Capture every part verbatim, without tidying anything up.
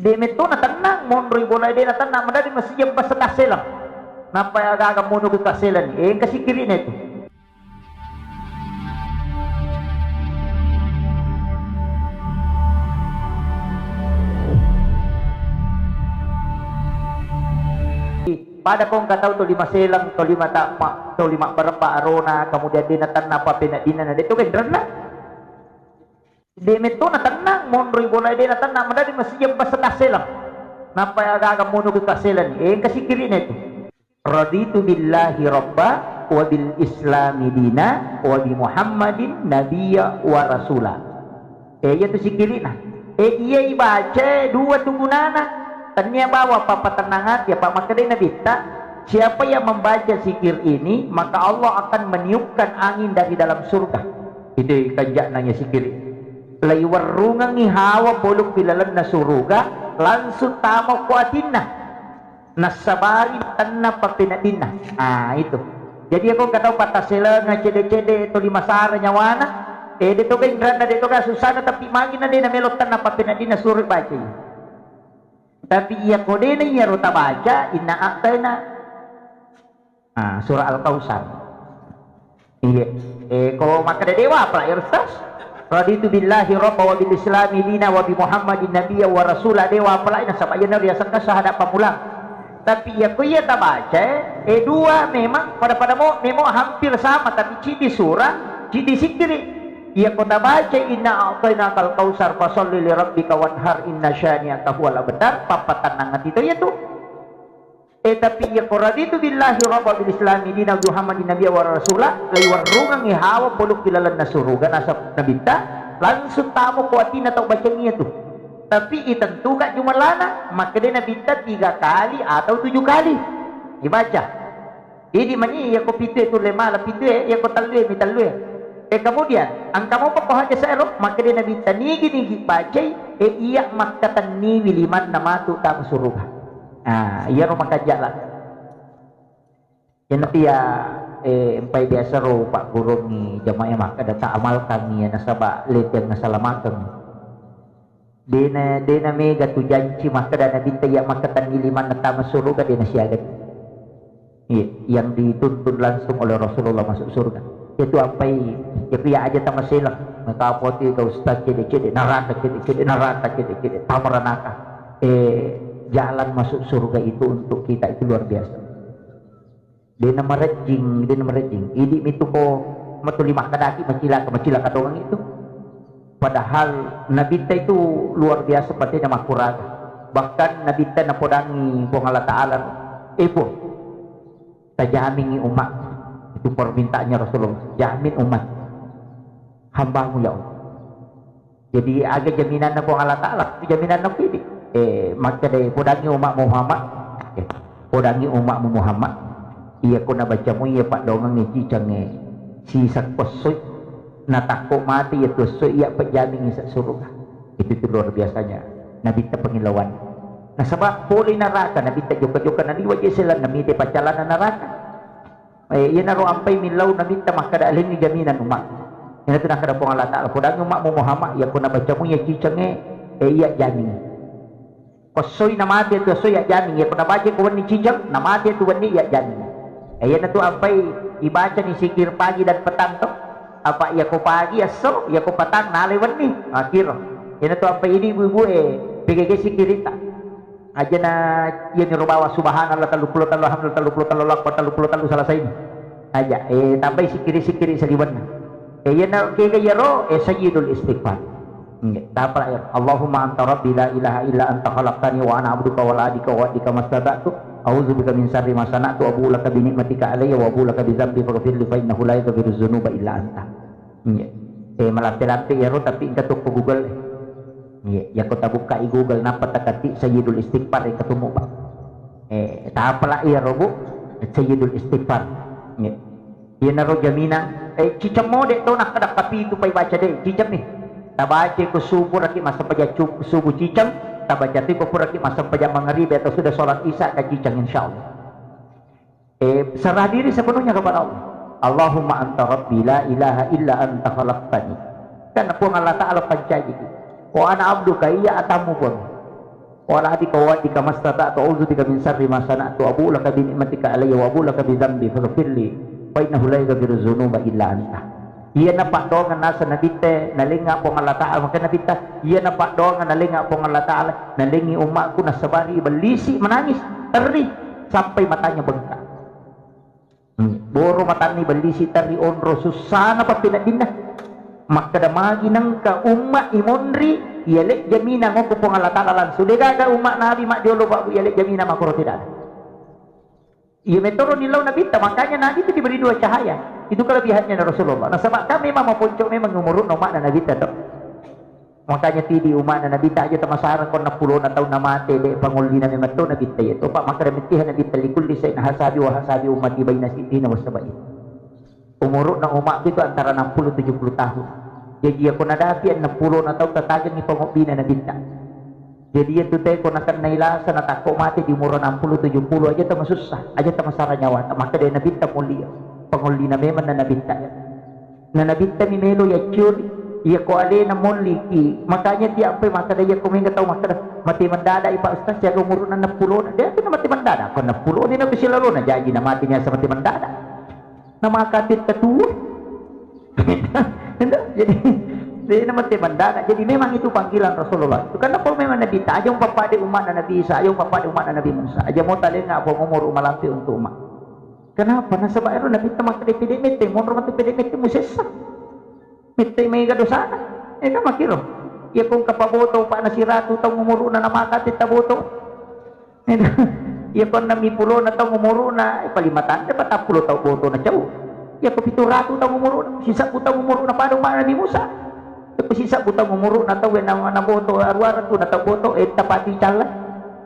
De' metto natennang, monroi bolae de' natennang, madadi masijeng basa tasseleng. Nappa aga-aga mono ke tasseleng, engka sikkiri'na itu. Pada ko engka tau toli maseleng, toli matappa, toli mabbarebba arona, kemudian de' natennang pappeneddinna, na de' to genrenna. De' metto natennang, monroi bolae de' natennang, madadi masijeng basa tasseleng. Nappa aga-aga mono ke tasseleng, engka sikkiri'na itu. Raditu billahi rabba wa bil islami dina wa bi Muhammadin nabiyya wa rasula. Eh, iya tu sikkiri'na. Eh, iya ibaca dua tu gunana. Tennia bawa pappatennang ati, apa makkedai Nabitta, siapa yang membaca zikir ini, maka Allah akan meniupkan angin dari dalam surga. Itu kanja'na iya sikkiri. Laiwerrungengngi hawa polokki lalenna suruga, langsung tama ko atinna. Nassabari tenna pappeneddinna. Ah, itu. Jadi, ako engka tau pattasselengeng cedde-cedde toli masara nyawana, eh, de' toga inranna, de' toga susana, tapi magi na de' namelo tenna pappeneddinna suro bacai. Tapi iya ko de' na iyaro tabaca, inna a'taina. Ah, surah Al-Kautsar. Iya. Eh, ko makkeda dewa apa ya, Ustaz? Raditu billahi rabba wa bil islami dina wa bi Muhammadin nabiyya wa rasula, dewa apa lain, nasaba iyana riasengka syahadat pammulang. Tapi iya ko iya tabaca, eh, dua memang pada-pada mo, memang hampir sama, tapi cidi surah, cidi sikkiri. Iya ko tabaca inna a'tainakal kautsar fasalli li rabbika wanhar inna syani'aka huwal abtar, pappatennang ati to iya tu. Eh, tapi iya ko raditu billahi rabba bil islami dina Muhammadin nabiyya wa rasula, laiwerrungengngi hawa polokki lalenna suruga nasab nabitta, langsung tamo ko atinna tau bacang iya tu. Tapi itentuka jumellana, makkeda nabitta tiga kali atau tujuh kali dibaca. Idi mani iya ko pitu e tulle mala pitu e, iya ko tellu e mi tellu e. Eh, kemudian engka mopa ko haja saero, makkeda nabitta nigi-nigi bacai, eh, iya makkatenniwi limanna matu tamo suruga. Ah, iyaro makajala. Iyana pia, eh, empai biasa ro paggurungngi jamaah makkeda ta amalkangngi iya nasaba leteng nasalamakeng. Dena, dena mega tu janci makkeda nabitta iya makkatenni limanna tama suruga, dena siaga. Iya, yang dituntun langsung oleh Rasulullah masuk surga. Itu ampai, ya pia aja tama selang. Maka apa tu kau ustaz cedek-cedek neraka, cedek-cedek neraka, cedek-cedek tama ranaka. Eh, jalan masuk surga itu untuk kita itu luar biasa. Dena marejjing, dena marejjing. Idi mitu ko matuli makkedaki macilaka, macilaka doang itu. Padahal nabitta itu luar biasa patena makkuraga. Bahkan nabitta napodangi Puang Allah Ta'ala, eh Puang, tajamingi umat. Itu permintaannya Rasulullah, jamin umat hambamu ya Allah. Jadi aga jaminanna Puang Allah Ta'ala, jaminanna ku idi. Eh, makkeda podangi umatmu Muhammad. Eh, podangi umatmu Muhammad. Iya ko nabacamu iya paddoangengnge cicangnge sisa ko essoi, natakko mate iya tu essoi iya pejjamingngi sa suruga. Itu tu luar biasanya Nabitta pangillauan. Nasaba pole naraka Nabitta jokka-jokka naliwa je selanna mite paccalanna naraka. Eh, iyanaro ampai millau nabitta makkeda alengngi jaminan umat. Iyanatu nakkeda Puang Allah Ta'ala, podangi umatmu Muhammad, iya ko nabacamu iya cicangnge, eh, iya jamin. Ko essoi namate tu essoi iya jamin, iya ko nabaca ko wenni cicang, namate tu wenni iya jamin. Eh, iyanatu ampai ibacani sikir pagi dan petang to. Apa iya ko pagi esso, iya ko petang nalai wenni. Akhir. Iyanatu ampai idi ibu-ibu, eh, P G G sikirita. Ajana iyami ro bawang subhanallah telluppulo tellu, alhamdulillah telluppulo tellu, Allahu akbar telluppulo tellu, selesai ni. Aja, eh, tambai sikkiri-sikkiri saliwenna. Eh, iyana kega iyaro, eh, sayyidul istighfar. Nggih, tapala iyaro. Allahumma anta rabbi la ilaha illa anta khalaqtani wa ana abduka wa la adika wa adika mastata'tu. A'udzubika min syarri ma sana'tu, abu'u laka bi ni'matika alayya wa abu'u laka bi dzambi faghfirli fa innahu la yaghfiru dzunuba illa anta. Iya. Eh, malampe-lampe iyaro, tapi engka tokko Google. Iya, yako tabukkai Google, nappa taketik Sayyidul Istighfar, engka tumu, Pak. Eh, tapala iyaro, Bu, Sayyidul Istighfar. Iya. Iyanaro jaminang, eh, ciceng mode to nakkeda kapitu pai baca de, ciceng mi. Tabaca ko subuh raki massempajang cu-, subuh ciceng, tabaca to ko puraki massempajang mangaribi atau sudah sholat isya ka ciceng insyaallah. Eh, serah diri sepenuhnya kepada Allah. Allahumma anta rabbi la ilaha illa anta khalaqtani. Karena Puang Allah Ta'ala pancajiki. Wa ana abduka, iya atammu Puang. Wala bika wa bika mastata'tu a'udzu bika min syarri ma sana'tu abu'u laka bi ni'matika alayya wa abu'u laka bi dzambi faghfirli fa innahu la yaghfiru dzunuba illa anta. Iyana paddoangeng naseng Nabitta nalengnga Puang Allah Ta'ala, maka Nabitta, iyana paddoangeng nalengnga Puang Allah Ta'ala, nalengngi ummakku nasabari bellisi menangis, terri sampai matanya bengkak. Hmm. Boro matanni bellisi terri onro sussana pappeneddinna. Makkeda magi nengka umma imonri, iyalek jaminang okko Puang Allah Ta'ala langsung. Degaga umma Nabi majjolo Pak Bu iyalek jaminang makoro tidak ada. Iya metoro nilau Nabitta, makanya Nabi itu diberi dua cahaya. Itu kelebihannya Rasulullah. Nasaba kan memang maponco memang umuruna umma Nabitta to. Makanya tidi umana Nabitta aja tamasara ko enam puluh na taunna mate de pangollina memang to Nabitta iya to. Pak makkeda mettiha Nabitta likulli syai'in hasabi wa hasabi ummati baina sittina wa sab'in. Umuruna ummakku itu antara enam puluh tujuh puluh tahun. Jadi iya ko nadapi enam puluh na taung tatajengi pangobbina Nabitta. Jadi iya tu te ko nakennai lasa natakko mate di umur enam puluh tujuh puluh aja tamasussa, aja tamasara nyawa. Makkeda Nabitta mulia. Pangollina memang na Nabitta ya. Na Nabitta mi melo yacciori, iya ko alena molliki. Makanya tiap ampai makkeda iya ko mega tau makkeda, mate mendadak i Pak Ustaz, siaga umuruna enam puluh na. Dia tu na mate mendadak, ko enam puluh ni na bisi lalona jaji na mate ni asa mate mendadak. Na maka titta tuo. Jadi, dia na mate mendadak. Jadi memang itu panggilan Rasulullah. Itu karena kalau memang Nabitta aja umpapade umatna Nabi Isa, aja umpapade umatna Nabi Musa. Aja mau talenga apa umur umalampe untuk umat. Kenapa? Nasaba ero Nabitta makkeda pede mette, monro matu pede mette musessa. Mette mega dosana. Ega makkiro. Iya ko engka paboto, Pak, na siratu taung umuruna na maka titta boto. Iya ko enneng pulo na taung umuruna, eh, paling matande patappulo taung boto na cau. Iya ko pitu ratu taung umuruna, sisebbu taung umuruna pada umma Nabi Musa. Iya ko sisebbu taung umuruna tau na, na boto, aruaratu na tau boto, eh, tapati calla.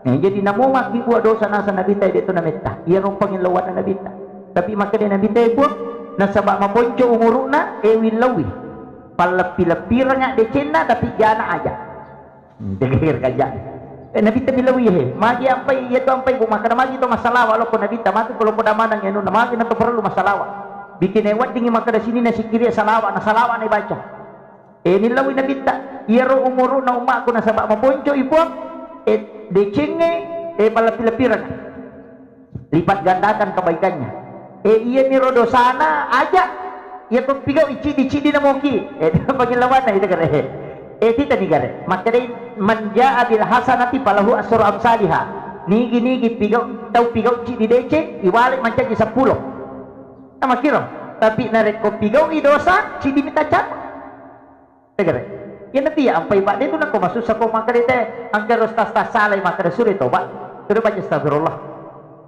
Eh, jadi namo makkibua dosa naseng Nabitta, de to nametta. Iya ro pangillauanna Nabitta. Tapi makkeda Nabitta, eh, Puang, nasaba maponco umuruna, eh, willauwi. Palleppi-leppirengnga decenna, tapi jana aja. Hmm, tegere kaja. Eh, Nabitta millauwi he. Magi ampai, iya to ampai, bu, makkeda magi to massalawa, lo ko Nabitta, matu ko lo ko damanang anu, na magi na to perlu massalawa. Bikin weddingi makkeda sini na sikiri salawa, na salawa na baca. Eh, nillaui Nabitta, iyaro umuruna ummakku nasaba maponco i Puang, eh, decengnge, eh, palleppi-leppireng. Lipat gandakan kebaikannya. Eh, iyaniro dosana aja, iya ko pigau icidi-cidi na moki. Eh, pangillawanna itu kare. Eh, tita ni kare. Makkedai, "Man jaa bil hasanati falahu asru amsaliha." Nigi-nigi pigau, tau pigau cidi deceng, iwale mancaji seppulo. Sama kiro. Tapi narekko pigau i dosa, cidi mita cap. Tegere. Iya natia ampai, Pak, de tu nako masussa ko makkeda te, engka ro tas-tas salai makkeda sure toba. Sure baca astagfirullah.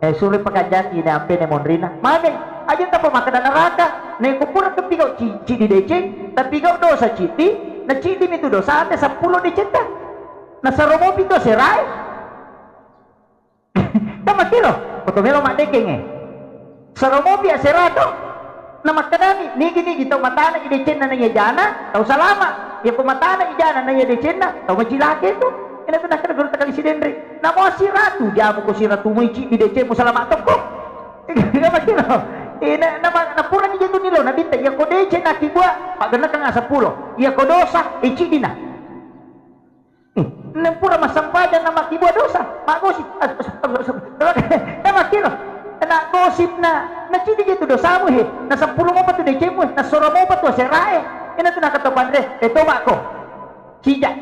Eh, sure pakajaki ne ampe ne monrina. Mane, aja tapa makkeda neraka. Ne ko pura tepigau ci-, cidi deceng, tepigau dosa cidi, na cidi mitu dosa ate seppulo decetta. Na saromopi to serai. Kan makkiro, ko to melo maddekengnge. Saro mopi asera to. Na makkedani, nigi-nigi tau matana i decenna na iya jana, tau salama. Iya ko matana i jana na iya decenna, tau macilake tu. Ina tu nakkeda guru takali sidenre. Namo siratu, jamu ko siratu mu ici di decemu salama tokko. Kan makkiro. Ina, na, na pura ni jetu nilo, Nabitta, iya ko deceng na kibua, pagennekeng seppulo. Iya ko dosa, ici dina. Eh, nempura massempajang na makkibua dosa, maggosip. As-, as-, as-, as-, eh, makkiro. Na gosipna, na cidi je tu dosamu he, na seppulo mopa tu decemu, na soro mopa tu aserae. Ina tu nakata panre, eh, tobako. Cija.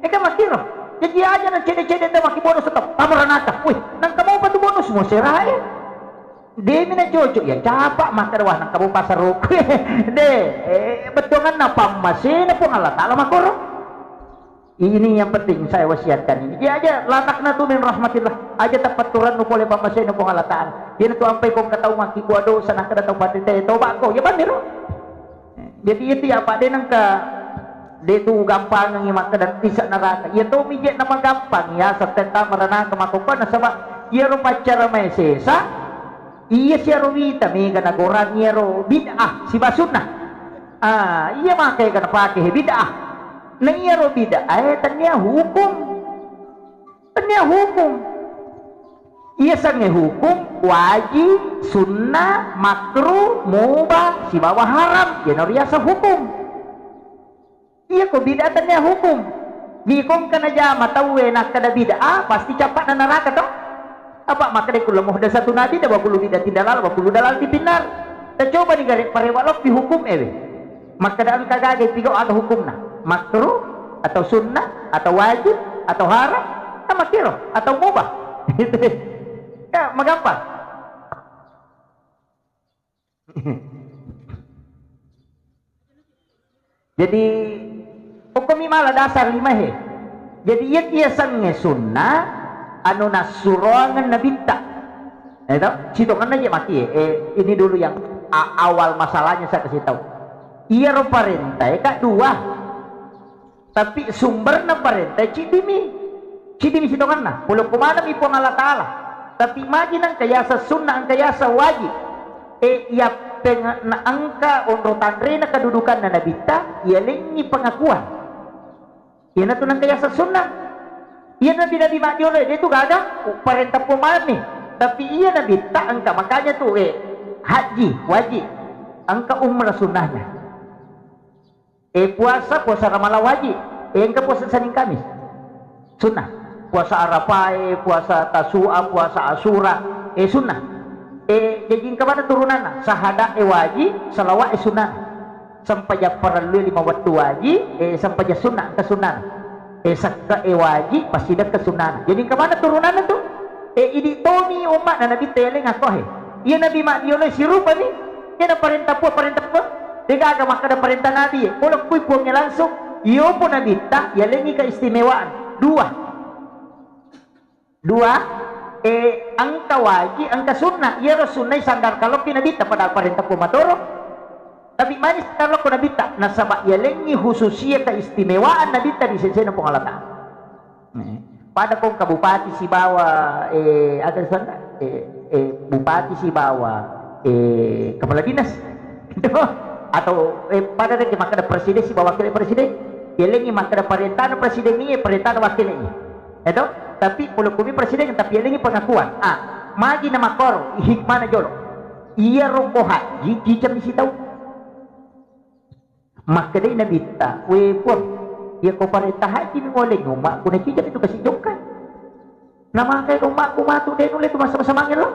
Eh, kan makkiro. Jadi aja na cede-cede tu makkibua dosa to, pamora nata. Wih, nangka mopa tu bonus mu aserae. Demi na cocok, ya capa makkeda wah nangka mopa saroku. De, eh, bettuanganna pammasena Puang Allah Ta'ala makoro. Ini yang penting saya wasiatkan ini. Dia aja latakna tu min rahmatillah. Aja tapatturannu pole pammasena Puang Allah Ta'ala. Iyana tu ampai ko engka tau makkibua dosa, nakkeda tau patete, toba ko. Ya baniro. Jadi itu ya Pak, de nengka de tu gampangengi makkeda tisa neraka. Iya to mije nama gampang ya, setteta merenaka makkokko nasaba iyaro paccara mai sesa. Iya siaro wita mega nagorangi iyaro bid'ah siba sunnah. Ah, iya maka ega napake he bid'ah. Na iyaro bid'ah e tennia hukum. Tennia hukum. Iya sangnge hukum wajib, sunnah, makruh, mubah, sibawa haram. Iyana riaseng hukum. Iya ko bid'ah tennia hukum. Ni kongka najama tauwe nakkeda bid'ah, pasti cappa'na naraka to? Apa makkeda kullu muhdatsatun bid'ah wa kullu bid'atin dalalah wa kullu dalalatin finnar. Tacobani gare parewa loppi hukum ewe. Makkeda engka gaga pigau aga hukumna? Makruh atau sunnah atau wajib atau haram? Kan makkiro atau mubah. Ya, magampang. Jadi, okkomi mala dasar lima he. Jadi, iya, iya sengnge sunnah, anu nassuroangeng nabitta. Eh, tau? Sitongenna je maki, eh, eh, ini dulu yang a-, awal masalahnya saya kasih tahu. Iyaro parentae, Kak, dua. Tapi sumberna parenta ciddimi. Ciddimi sitongenna. Pole ko maneng mi Puang Allah Ta'ala. Tapi magi nengka yaseng sunnah, engka yaseng wajib. E, iya peng-, na engka onro tanrena kedudukanna nabitta, iyalengngi pengakuan. Iyanatu nengka yaseng sunnah. Iya nabi-nabi maddiolo, de tu gaga, parenta Puang maneng mi. Tapi iya nabitta engka, makanya tu, eh, haji, wajib. Engka umrah sunnahnya. Eh, puasa, puasa Ramalang wajib. Eh, engka puasa Senin Kamis. Sunnah. Puasa Arafae, puasa Tasu'a, puasa Asyura. Eh, sunnah. Eh, jadi engka mana turunanna? Sahada e wajib, salawat e sunnah. Sempajang parellu lima wettu wajib, eh, sempajang sunnah, engka sunnah. Eh, sekka e wajib, pasidekka sunnah. Jadi engka mana turunanna tu? Eh, idi tomi umma'na Nabi teleng akko he. Iya Nabi maddiolo sirupami. Iya na parenta Puang, parenta Puang. Degaga makkeda parenta Nabi. Pole kui Puangnge langsung. Iyopo Nabitta, yalengngi keistimewaan. Dua. Dua, eh, engka wajib, engka sunnah. Iyaro sunnah sanggar kaloppi Nabitta, padahal parenta Puang matoro. Tapi mani sanggar lokko Nabitta, nasaba yalengngi khususia keistimewaan Nabitta di sesena Puang Allah Ta'ala. Eh, pada kongka bupati sibawa, eh, aga sana, eh, eh, bupati sibawa, eh, kepala dinas. Atau, eh, pada rekeng makkeda presiden sibawa wakil presiden. Yalengngi makkeda parentana presiden ni, parentana wakil ni. Eto? Tapi pole kumi presiden, tapi yalengngi pengakuan. Ah, magi na makkoro, hikmana jolo. Iyaro ko haji, ciceng mi sitau. Makkedai Nabitta, "We Puang, iya ko parenta haji mi mualeng umma'ku, na ciceng itu kasi jokka. Na makai umma'ku matu de nulle tu masa-masa mangelo."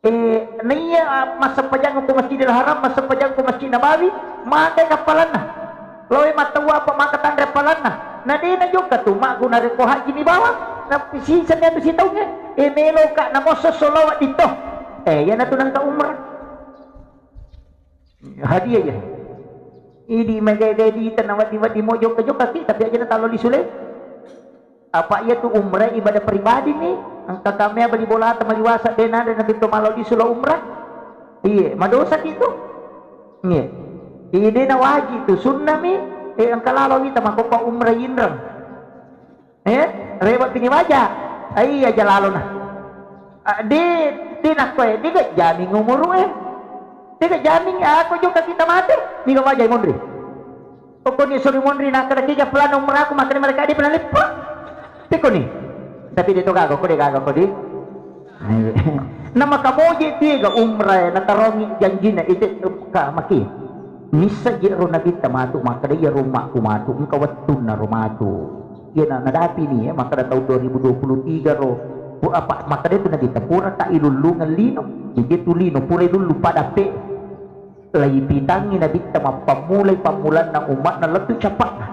Eh, naiya, ah, massempajang ko Masjidil Haram, massempajang ko Masjid Nabawi, makai kappalanna. Laoe mattawa apa maka tanre appalanna. Na de na jokka tu, magguna rekko haji mi bawang. Na siseng atu sitaungnge. Eh, meloka na mosso solowa ditto. Eh, iya natu nangka umrah. Hadiah ya. Idi megai-gai di tanah wadi-wadi mo jokka-jokka ki, tapi aja na talo lisule. Apa iya tu umrah ibadah pribadi ni, engka kamea bali bolata maliwasa de nada na pintu malo lisu lo umrah. Iye, madosa ki tu. Iye. Ide na wajib tu, sunnah mi, eh, engka lalo wita makopa umrah inreng. Eh, rewa pini waja. Ai aja lalo na. Ah, de, de nakko e, de ga jaming umuru e. De ga jaming, ako jokka kita mate, niga waja monri. Pokoknya sori monri, nakkeda kiga pelana umrah aku, makanya mereka di pelana lepa. Teko ni. Tapi de to gaga ko, de gaga ko di. Na maka moje tiga umrah, na tarongi janjina ite ka maki. Nissa je ro Nabitta matu, makkeda iya ro umma'ku matu, engka wettunna ro matu. Iya na, nadapi ni, ya, makkeda tahun dua ribu dua puluh tiga ro. Pu-, apa, makkeda itu Nabitta, pura ta ilullungeng lino. Jadi tu lino, pura ilullu pada pe. Laipitangngi Nabitta mappammulai pammulanna umma'na lettu cappa'na.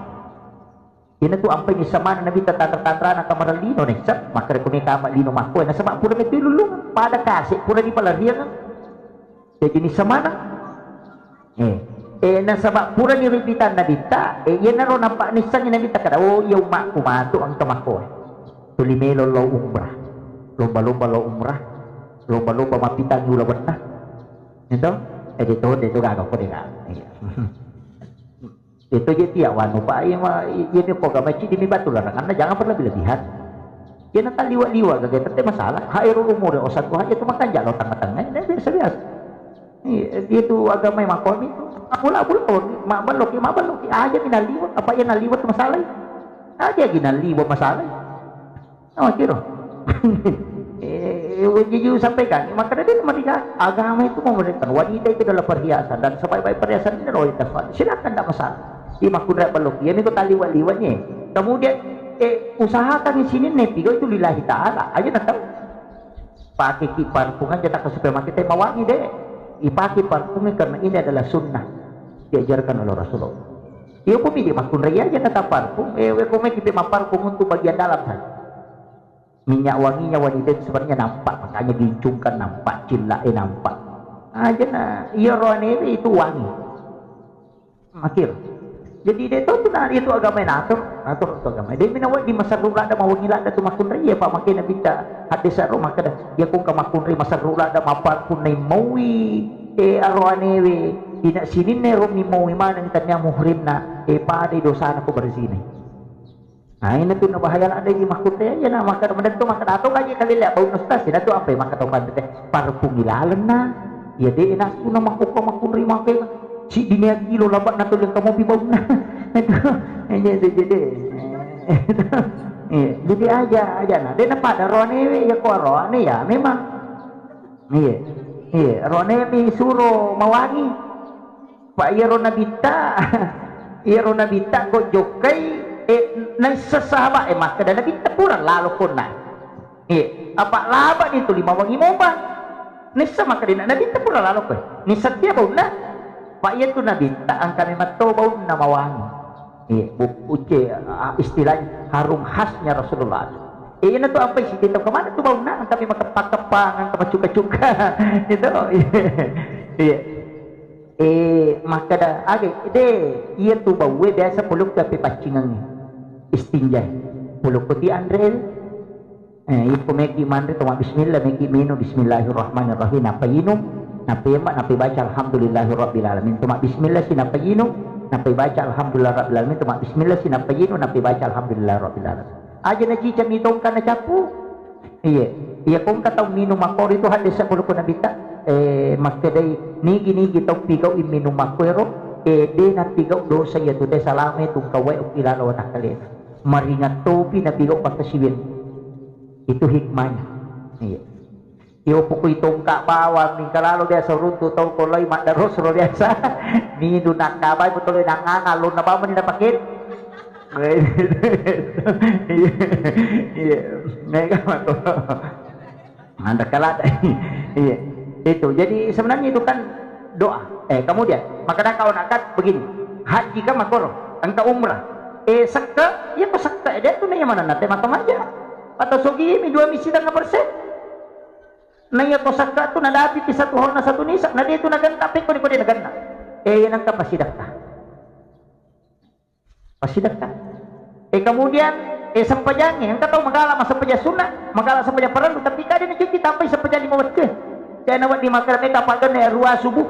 Iyanatu ampai nissamana Nabitta tanra-tanrana kamarang lino nessa, makkarekko mekama lino makkoe, nasaba pura metu ilulung, pada kase pura dipalariang. Jaji nissamana. Eh, eh, nasaba pura ni ripitan Nabitta, eh, iyanaro nampa nissangi Nabitta kada, "Oh, iya ummakku matu engka makkoe." Tuli melo lao umrah. Lomba-lomba lao umrah. Lomba-lomba mappitangi ulawenna. Itu? Eh, itu, itu gaga ko dega. Iya. Itu je tiap wanu, Pak. Iya, ma-, i-, iya, ni ko agama cidi mi batu laranganna, jangan berlebih-lebihan. Iya, na taliwa-liwa, gaga tette masalah. Khairul umuri awsatuha, itu makanja lao tengah-tengah, ini biasa-biasa. Iya, dia tu agama yang makomi tu. Aku lah, aku lah, mak belok, mak belok, aja mi naliwa, apa iya naliwa tu masalah. Aja lagi naliwa masalah. Oh, kiro. Eh, jujur sampaikan, maka dia merdeka. Agama itu memerintah. Wanita itu adalah perhiasan dan sebaik-baik perhiasan ini adalah wanita saleh. Silakan, tidak masalah. Di makkunrai ballo, iya miko taliwa-liwanya. Kemudian, eh, usahakan sininna pigau itu lillahi ta'ala. Aja na tahu. Pakai ki parfum aja tak supaya makin mawangi deh. Dipakai parfumnya karena ini adalah sunnah diajarkan oleh Rasulullah. Iya, pun dia makkunrai aja kata parfum. Eh, we, kau main kita parfum untuk bagian dalam saja. Minyak wanginya wanita itu sebenarnya nampak, makanya gincungkan nampak, cillak, eh, nampak. Aja na, iya rohani itu wangi. Makir. Jadi dia tahu tuh, nah, itu agama yang atur, atur itu agama. Dia mina wa di masa rula ada mawangi lada tu makkunrai, iya, Pak, makanya kita hadis ro maka dah. Iya, kung ka makkunrai masa rula ada mapa kunai maui, eh, aro anewe. Ina sininne ro mi maui mana tanya muhrimna, eh, pada dosana ko berzina. Nah, ini tuh bahaya ada di makkunrai aja, nah, maka menentu maka dato aja kali lihat bau nustas, nah, tuh apa ya, maka tau kan teh parfum ilalenna. Ya deh, enak tuh nama kok makkunrai makai. Si dunia kilo labak na tuh yang kamu pi bau nah. Itu, ini tuh jadi. Iya, jadi aja, aja. Nah, dia pada rohani, ya kok rohani ya, memang. Iya, iya, rohani mi suruh mawangi. Pak, iyaro nabitta, iyaro nabitta ko jokkai, eh, naisseng sahabat, eh, makkeda nabitta pura lalo konna. Eh, apa laba ni tuli mawangi mopa. Naisseng makkeda nabitta pura lalo koe. Naisseng tia baunna. Pak, iya tu nabitta angka memang to baunna mawangi. Iya, bu-, ucce, ah, istilahnya harum khasnya Rasulullah. Eh, iya na tu ampai siti tau kemana tu baunna angka memang kepang-kepang, angka macuka-cuka. Itu. Iya. Eh, makkeda, age, de, iya tu baue biasa pulukku api paccingengnge. Istinja. Pulukku ti anre. Eh, iko meki manre, toma bismillah, meki minum, bismillahirrahmanirrahim, napa inum, napa yemma, napa baca alhamdulillahirabbil alamin. Toma bismillah si napa inum, napa baca alhamdulillah rabbil alamin, toma bismillah si napa inum, napa baca alhamdulillah rabbil alamin. Aja na cica mitongka na capu. Iya, iya, kongka tau minum makkoro itu hadis sepuluh ko nabitta, eh, makkedai, nigi-nigi tau pigau i minum makkoero, eh, de napigau dosa iya tu te salame tungkawai uki lalo watakkalena. Maringat topi napigau pakkasiwiang. Itu hikmahnya. Iya. Iyo pokoi tongka bawang, mingka lalo biasa runtu tau ko lai maddaros ro biasa. Minum nakkabai betul nangangang, lo nabamani napaket. Iya, iya. Mega mako. Anda kalah. Iya. Itu. Jadi sebenarnya itu kan doa. Eh, kemudian, maka dah kawan akad begini. Haji kan makoro, engka umrah. Eh, sekke, iya ko sekke, eh, dia tu nanya mana nanti mata maja. Atau sogi mi dua misi setengah persen. Nah, iya ko sekke tu nadapi pi satu horna satu nisa, nah dia tu nagenna, pekko ni ko dia nagenna. Eh, iya nangka pasidakka. Pasidakka. Eh, kemudian, eh, sempajangnge, engka tau magala massempajang sunna, magala sempajang fardu, tapi kadang cuci tampai sempajang lima wettu. Saya nawat di makkeda meka paganna rua subuh.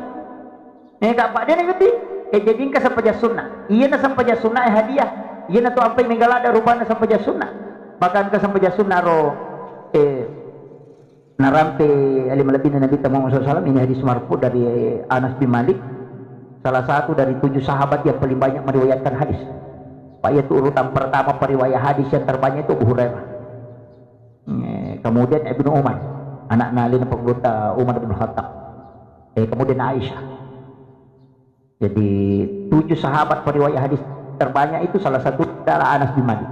Eh, ka pak dia nanti. Eh, jadi engka sempajang sunna. Iya na sempajang sunna, eh, hadiah. Iya na tu ampai mega lada rupana sempajang sunna. Bahkan ke sempajang sunna ro, eh, Narampe ale malebbina Nabitta Muhammad sallallahu alaihi wasallam, ini hadis marfu dari Anas bin Malik, salah satu dari tujuh sahabat yang paling banyak meriwayatkan hadis. Pak, yaitu urutan pertama periwayat hadis yang terbanyak itu Abu Hurairah. Eh, kemudian Ibnu Umar, anakna alena pengguruta Umar bin Khattab. Eh, kemudian Aisyah. Jadi, tujuh sahabat periwayat hadis terbanyak itu salah satu adalah Anas bin Malik.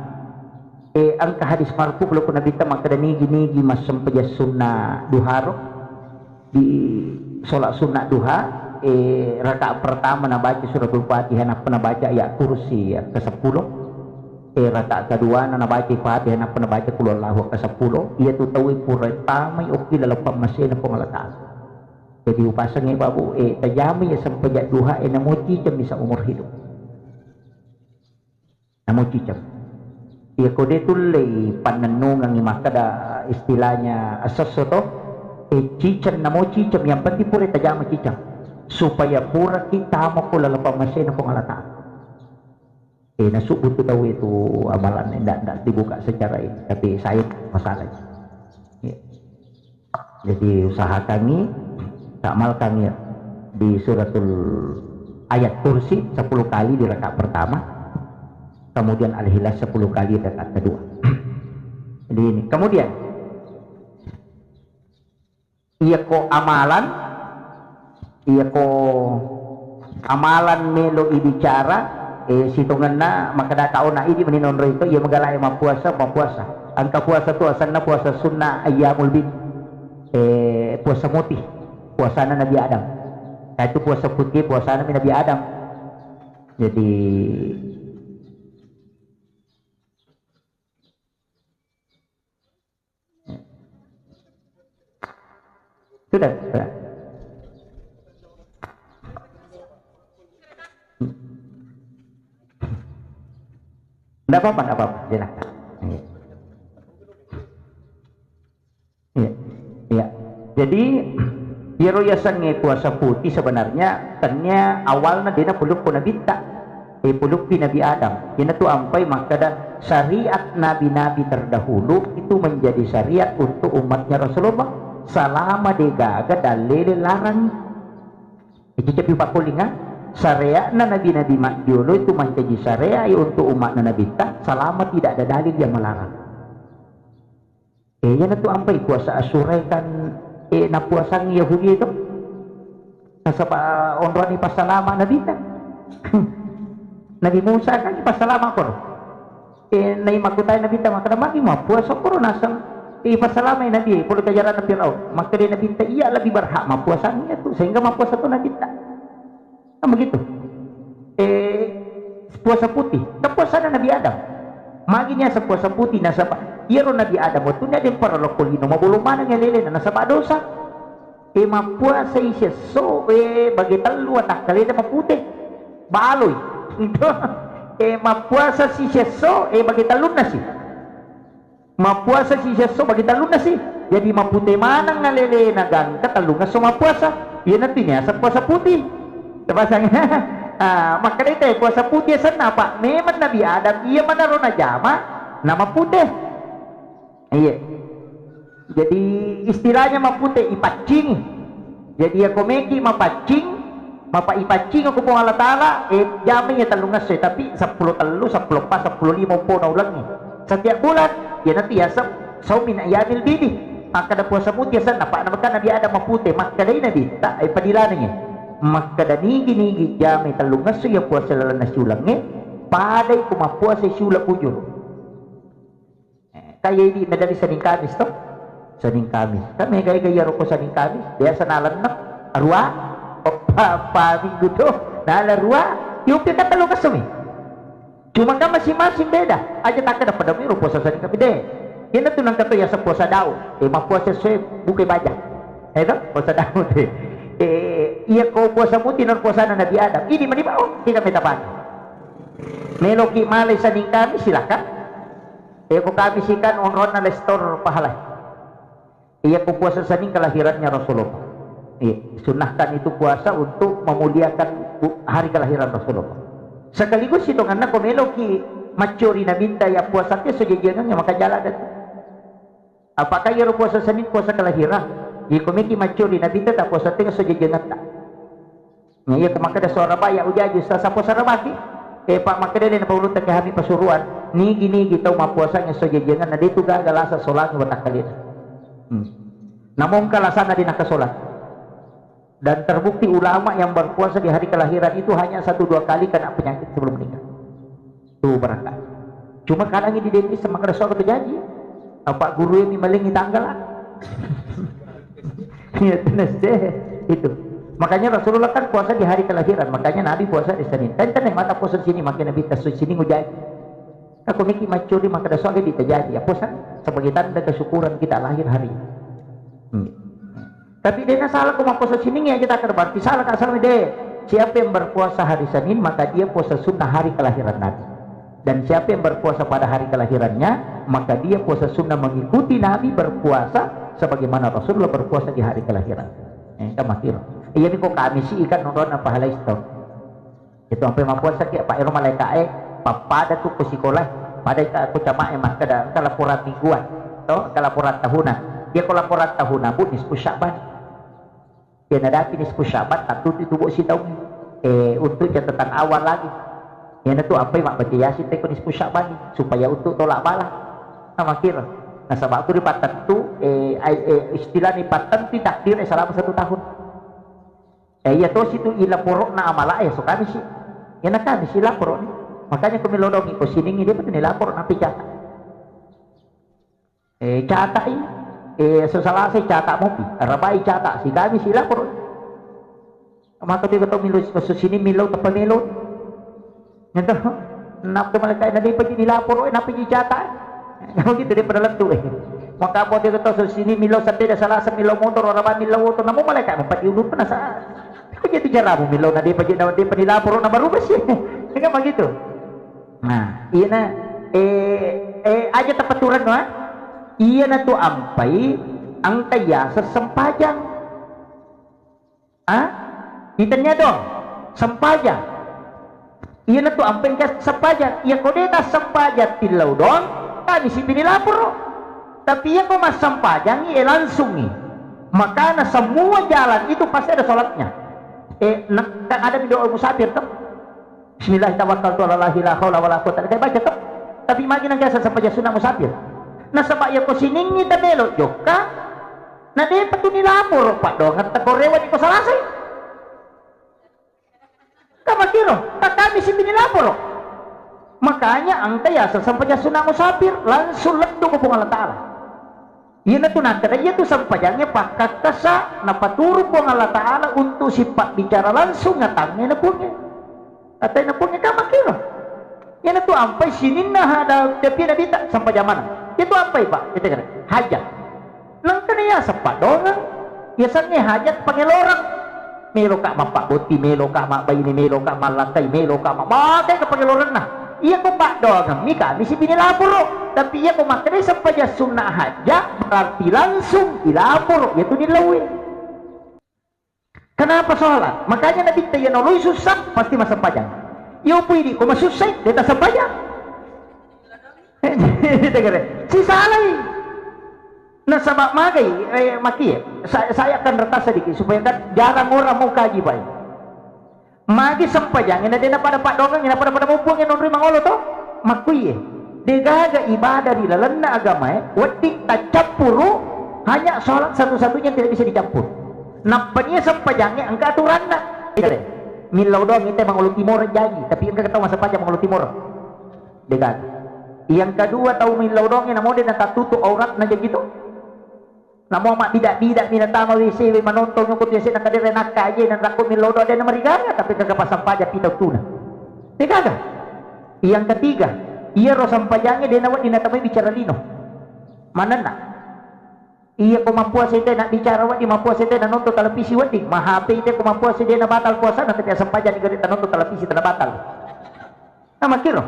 Eh, engka hadis marfu pole ko Nabitta makkeda nigi-nigi massempajang sunna duha ro, di sholat sunna duha, eh, rakaat pertama nabaca suratul Fatihah, nappa nabaca ayat kursi ya ke sepuluh. Eh, rakaat keduana nabaca Fatihah, nappa nabaca qul huwallahu ke sepuluh. Iya tu tauwe pura tamai okki laleng pammasena Puang Allah Ta'ala. Jadi upasengngi babu, eh, tajamai ya sempajang duha, eh, namo ciceng bisa umur hidup. Namo ciceng. Iya ko de tullei pannennungengngi makkeda istilahnya asesso to, eh, ciceng namo ciceng, yang penting pura tajama ciceng. Supaya pura kita tama ko laleng pammasena Puang Allah Ta'ala. Eh, nasubbu tu tau itu amalan, ndak, ndak dibuka secara ini, tapi saya masalahnya. Ya. Jadi usahakangi, tak malkangi di suratul ayat kursi sepuluh kali di rakaat pertama, kemudian Al-Ikhlas sepuluh kali di rakaat kedua. Jadi ini, kemudian Iyako amalan, iyako amalan melo ibicara, Eh, sitongenna makkeda tau na idi meni nonroi to, iya magala e mappuasa, mappuasa. Engka puasa tu asenna puasa sunnah ayyamul bid. Eh, puasa muti. Puasana Nabi Adam. Nah, itu puasa putih, puasana Nabi Adam. Jadi, sudah, sudah. Nggak apa-apa, nggak apa-apa. Silakan. Iya. Iya. Iya. Jadi, iyaro yasengnge puasa putih sebenarnya tennia awalna dena pulukku nabitta. Eh, pulukki Nabi Adam. Iyanatu ampai makkeda syariat nabi-nabi terdahulu itu menjadi syariat untuk umatnya Rasulullah. Salama degaga dalele larang. Itu cepi pakkulinga, syariatna nabi-nabi majjolo itu mancaji syariat untuk umatna nabitta, salama tidak ada dalil yang melarang. Eh, iyanatu ampai puasa Asyura kan, eh, napuasang Yahudi itu. Nasaba onroni passalama nabitta. Nabi Musa kan passalama koro. Eh, nai makkutai nabitta makkeda, "Magi mappuasa koro naseng, eh, passalamai nabi, pole kajaranna Firaun." Makkeda nabitta, "Iya lebih berhak mappuasang iya tu, sehingga mappuasa tu nabitta." Kan begitu. Eh, puasa putih, kan puasana Nabi Adam. Magi niaseng puasa putih nasaba iyaro Nabi Adam wettunna de paralokko lino, mabolong maneng alelena nasaba dosa. Eh, mappuasai siesso, eh, bage tellu watakkalena mapute. Baloi. Eh, mappuasa si siesso, eh, bage tellunna si. Mappuasa si siesso bagi tellunna si. Jadi mapute maneng alelena gangka tellungesso mappuasa. Iyanatu niaseng puasa putih. Terpasang. Ah, makkedai te puasa putih asenna apa? Memang Nabi Adam iya manaro najama na mapute. Iya. Jadi istilahnya mapute ipaccingi. Jadi, iyako meki mapaccing, mapa-, ipaccing ko Puang Allah Taala, eh, jamai iya tellungesso, tapi seppulo tellu, seppulo empat, seppulo lima umpona ulengnge. Setiap bulan, iyanatu yaseng saum min ayyamil bidi. Makkeda puasa putih asenna, apa' namakkeda Nabi Adam mapute, makkedai Nabitta, eh, padilanengnge. Makkeda nigi-nigi jamai tellungesso iya puasa lalenna siulengnge, padai ko mappuasa siuleng bujur. Eh, kan iya idi medali Senin Kamis to? Senin Kamis. Kan mega-ega iyaro ko Senin Kamis, biasa nalenneng arua, pa, pa minggu to, nala rua, yopi kan tellungesso mi. Cuma kan masing-masing beda. Aja takkeda pada miro puasa Senin Kamis de. Iyanatu nengka to yaseng puasa Daud. Eh, mappuasa sue bukai baja. Eh to, puasa Daud de. Eh, iya ko puasa putih non puasana Nabi Adam. Ini meni bawang, tidak meta pagi. Meloki malai Senin Kamis, silakan. Iya ko Kamis ikan onronna lestor pahala. Iya ko puasa Senin kelahirannya Rasulullah. Iya, sunnahkan itu puasa untuk memuliakan bu-, hari kelahiran Rasulullah. Sekaligus sitongenna ko meloki maccori Nabitta iya puasa ke sejajangan yang maka jalan dan apakah iya puasa Senin puasa kelahiran? Iya ko meki maccori Nabitta tak puasa tengah sejajangan tak. Nah, iya, ko makkeda suara baya ujaji, sasa puasa rabaki. Eh, Pak, makkeda le na paulutta ke hami Pasuruan, nigi-nigi tau mappuasang esso jajiangenna, de tu gaga lasa solangi watakkalena. Hmm. Namongka lasana de nakasolang. Dan terbukti ulama yang berpuasa di hari kelahiran itu hanya satu dua kali kena penyakit sebelum meninggal. Tuh, barangka. Cuma kadang di Dennis sama kada suara terjadi. Apa guru ini malingi tanggal, ah? Iya, tenang deh. Itu. Makanya Rasulullah kan puasa di hari kelahiran, makanya Nabi puasa di Senin. Kan tenang mata puasa sini, makin Nabi tasu sini ngujai. Aku miki macuri maka ada soal di terjadi. Ya puasa sebagai tanda kesyukuran kita lahir hari ini. Hmm. Tapi de na salah ko mappuasa siningnge aja takkeda, berarti salah ka, salah de. Siapa yang berpuasa hari Senin, maka dia puasa sunnah hari kelahiran Nabi. Dan siapa yang berpuasa pada hari kelahirannya, maka dia puasa sunnah mengikuti Nabi berpuasa sebagaimana Rasulullah berpuasa di hari kelahiran. Eh, kan makiro. Iya, ni ko Kamis ikan nonton apa halai sto. Itu ampe mappuasaki, apa ero malaika'e pappada tu ko sikola, pada ka ko camae makkeda, engka laporan mingguan, to, engka laporan tahunan. Iya ko laporan tahunan, Bu, nisfu Sya'ban. Iya nadapi nisfu Sya'ban, tattutu tu, Bu, sitaung. Eh, untuk catatan awal lagi. Iyanatu ampai mabbaca Yasin te ko nisfu Sya'ban, supaya untuk tolak bala. Nah, makiro. Nasaba tu ripattentu, eh, ai-, eh, istilahna pattentu takdir, eh, selama satu tahun. Eh, iya tosi tu ilaporo'na amala, eh, so Kamisi. Iyana Kamisi laporo'ni. Makanya ko millau doang ko siningi dia betul ni lapor napi catat. Eh, catai, eh, so Salasa catat mopi, Arabai catat, si kami si lapor. Maka tu kata millau, so sini millau tempat millau. Nyentuh, napa malaikat na dia pergi ni lapor, eh, napa ji catat? Gitu dia pada lettu, eh. Maka apa dia kata so sini millau sepeda, Salasa millau motor, Arabai millau oto, namu malaikat empat diudup na sa. Kok jadi caramu millau na dia pergi, na dia pergi lapor, na baru besi. Kan begitu. Nah, iyana, eh, eh, aja tapaturan, wa. Iyana tu ampai engka yaseng sempajang. Ah? Itennia dong, sempajang. Iyana tu ampai engka sempajang. Iya ko de ta sempajang tillau dong, tani sipini laporo. Tapi iya ko massempajangi, eh, langsungi. Makana semua jalan itu pasti ada sholatnya. Eh, nak-, kan ada doa musafir, toh? Bismillah tawakkaltu ala Allah la haula wala quwwata illa billah, baca to. Tapi magi nang biasa sempajang sunna musafir. Nasaba iya ko siningi tamelo jokka, na depa tu ni laporo paddoangeng teko rewa ni ko salasai. Kamakiro, takami sipi ni laporo. Makanya engka yaseng sempajang sunna musafir, langsung lettu ko Puang Allah Ta'ala. Iyanatu nakkeda, iyatu sempajangnge pakkakkasa napaturu Puang Allah Ta'ala untuk sipabbicara langsung atangnge na Puangnge. Atangnge na Puangnge ka makkiro. Iyanatu ampai sininna hada, tapi Nabitta sempajang maneng. Iyatu ampai, Pak, kita kira hajat. Nengkana yaseng paddoangeng, yasengnge hajat pangeloreng. Meloka mappabbotting, meloka mabbaine, meloka mallakkai, meloka ma-, makkeda pangelorenna. Iyako paddoangemmi kami sibini laporo. Tapi iyako makkeda sempajang sunna hajat, berarti langsung ilaporo, iyatu nillauwe. Kenapa sholat? Makanya Nabitta iya naoloi sussa, pasti massempajang. Iya upui idi ko masussai, de tassempajang. Sisalai. Nasaba magai, eh, makie, sa-, saya akan retas sedikit supaya kan jarang orang mau kaji, Pak. Magi sempajangnge na de napada paddoangeng, na pada-pada muppuangnge nonroi mangolo to? Makkuie. Degaga ibadah ri lalenna agamae, wedding taccappuru, hanya sholat satu-satunya yang tidak bisa dicampur. Nappa nia sempajangnge engka aturanna. Millau doang ite mangolo timoro jaji, tapi engka tau massempajang mangolo timoro. Degaga. Yang kedua, tau millau doangnge namo de natattutu auratna jaji to. Namo mabbida-bida mi natama W C we manontong ko tu yasenna kadere nakka aje na rakko millau doang de namarigaga, tapi kaga passampaja pita tuna. Degaga. Yang ketiga, iyaro sempajangnge de nawedding natamai bicara lino. Manenna. Iya ko mappuasa ite na bicara wedding, mappuasa ite na nonton televisi wedding, ma H P ite ko mappuasa de na batal puasana, tapi assempajanni gare ta nonton televisi tena batal. Nah, makkiro.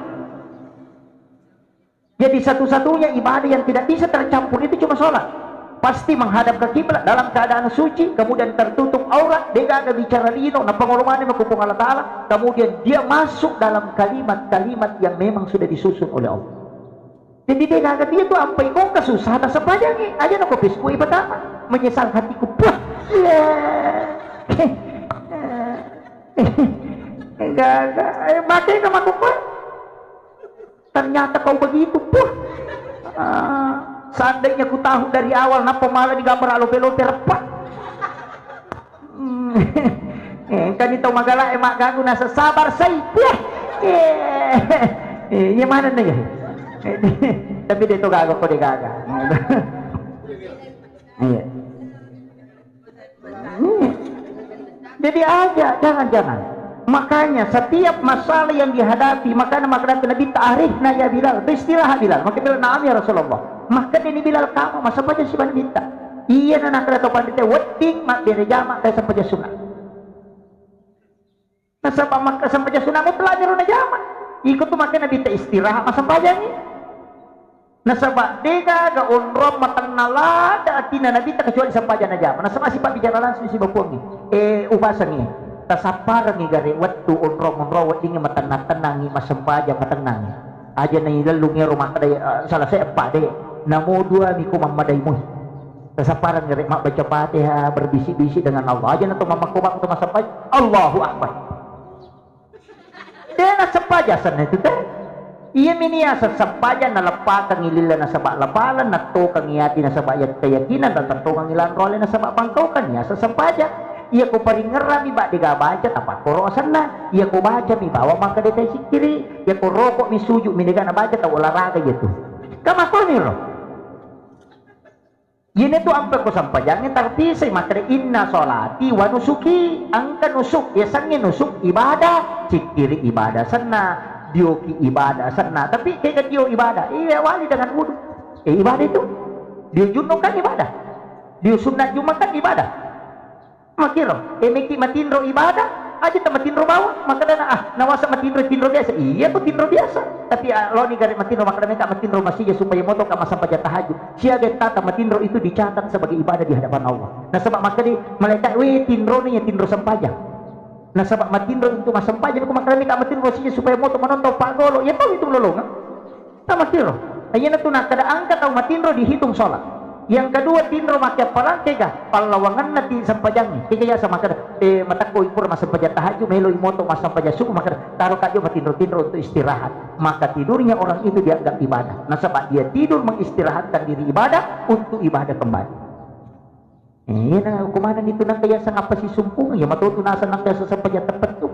Jadi satu-satunya ibadah yang tidak bisa tercampur itu cuma sholat. Pasti menghadap ke kiblat dalam keadaan suci, kemudian tertutup aurat, degaga bicara lino, napangolo maneng ko Puang Allah Ta'ala, kemudian dia masuk dalam kalimat-kalimat yang memang sudah disusun oleh Allah. Jadi degaga dia tu ampai ko engka susah na sempajangngi. Aja na ko Facebook pertama. Menyesal hatiku. Puh. Iya. Gaga. Eh, mate ka makupa. Ternyata kau begitu. Puh. Ah, seandainya ku tahu dari awal, napa malah digambar alope-lope repa. Hmm. Eh, engkani tau magala e maggagu nasa sabar sai. Puh. Eh, eh, iya mana nih? Eh, tapi de to gaga ko de gaga. Iya. Hmm. Jadi aja, jangan-jangan. Makanya setiap masalah yang dihadapi, makanya maka Nabi ta'arifna ya Bilal, beristirahat Bilal. Maka Bilal, "Na'am ya Rasulullah." Maka ini Bilal, kamu masa baca si Nabitta. Iya, na nakkeda to pandita wedding mabbere jama, tae sempajang sunna. Nasaba makka sempajang sunna mutlak mi ro najama. Iko tu makka Nabitta istirahat massempajangi. Nasaba degaga onrong matenna lada atinna Nabitta kecuali sempajang najama. Nasaba sipabbicara langsung sibawa Puangnge. Eh, upasengi. Tasapparengi gare wettu onrong-onrong weddingnge matenna-tennangi massempajang matennangi. Aja nailellung ero makkeda, eh, salah sepa de. Namo dua mi ko mammadai mui. Tasappareng gare mabbaca Fatihah, berbisik-bisik dengan Allah. Aja na to mamakko-makko to massempajang. Allahu Akbar. De nassempajang asenna itu te. Iya mi nia sempajang naleppakengi lilla nasaba lapaleng, nattokengi ati nasaba ya-, keyakinan, dan tattokengi lanro ale nasaba pangkaukan, nia sempajang. Iya ko paringerrami ba dega baca tapakkoro asenna. Iya ko bacami bawa makkeda tasikkiri. Iya ko rokok mi sujud mi dega nabaca tau olahraga iya tu. Kamakkoni ro. Iyana tu ampe ko sampajangnge tarpisai makkeda inna sholati wa nusuki. Engka nusuk, iya sengnge nusuk ibadah, cikkiri ibadah senna, dioki ibadah senna. Tapi kega dio ibadah, iya wali dengan wudu. Eh, ibadah itu. Dio junno kan ibadah. Dio sunna juma kan ibadah. Makkiro, eh, meki matinro ibadah, aja ta matinro bawang, makkedana, ah, nawasa matinro, tinro biasa. Iya tu tinro biasa. Tapi, ah, loni gare matinro, makkeda meka matinro masija supaya moto ka massempajang tahajud. Siaga tata matinro itu dicatat sebagai ibadah di hadapan Allah. Nasaba makkeda malaikat, we, tinrona iya tinro sempajang. Nasaba matinro untuk massempajang, ko makkeda meka matinro masija supaya moto manontong paggolo. Iya tau itu lolongang. Tamakkiro. Iyana tu nakkeda engka tau matinro dihitung sholat. Yang kedua, tinro makke appalang kega pallawangenna ti sempajangnge. Kega yasa makkeda, eh, matakko ipura massempajang tahajud, melo imoto massempajang subuh, makkeda, taro kajo matinro-tinro untuk istirahat. Maka tidurnya orang itu dianggap ibadah. Nasaba dia tidur mengistirahatkan diri ibadah untuk ibadah kembali. Eh, iyana ko maneng itu nengka yaseng appasisumpung, iya matotu naseng nengka yaseng sempajang teppettu.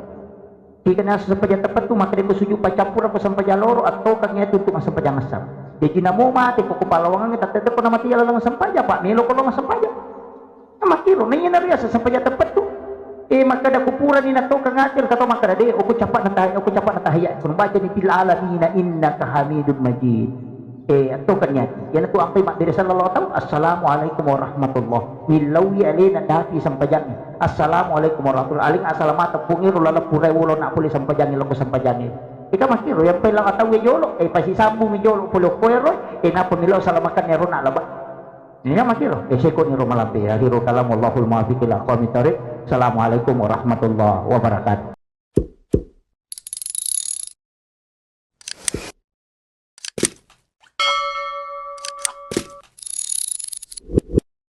Kega naseng sempajang teppettu, makkeda ko sujud paccappureng ko sempajang loro, attokang iyatu untuk massempajang esseng. Jaji namo mate ko, ko pallawangengnge tattete ko namate laleng sempajang, pa melo ko lo massempajang. Nah, makkiro, na iyana riaseng sempajang teppettu. Eh, makkeda ko purani nattokang ati, engka to makkeda, de, oku cappa na tahi-, oku cappa na tahiyya, ko bacani fil alamina innaka hamidun majid. Eh, attokenni ati. Iyana tu ampai mabbere sallallahu tau, "Assalamualaikum warahmatullah." Millauwi alena dapi sempajangnge. "Assalamualaikum warahmatullah." Aling asalamateng pungiro laleng purai wolo na pole sempajangnge, loko sempajangnge. Ika makkiro, yang pela tau jolo, eh, pasi sambung mi jolo pole koero, eh, napa millau salamakan ero na laba. Ini makkiro, eh, seko niro malampe. Akhirul kalam, wallahul muwaffiq ila aqwamit thariq. Assalamualaikum warahmatullahi wabarakatuh.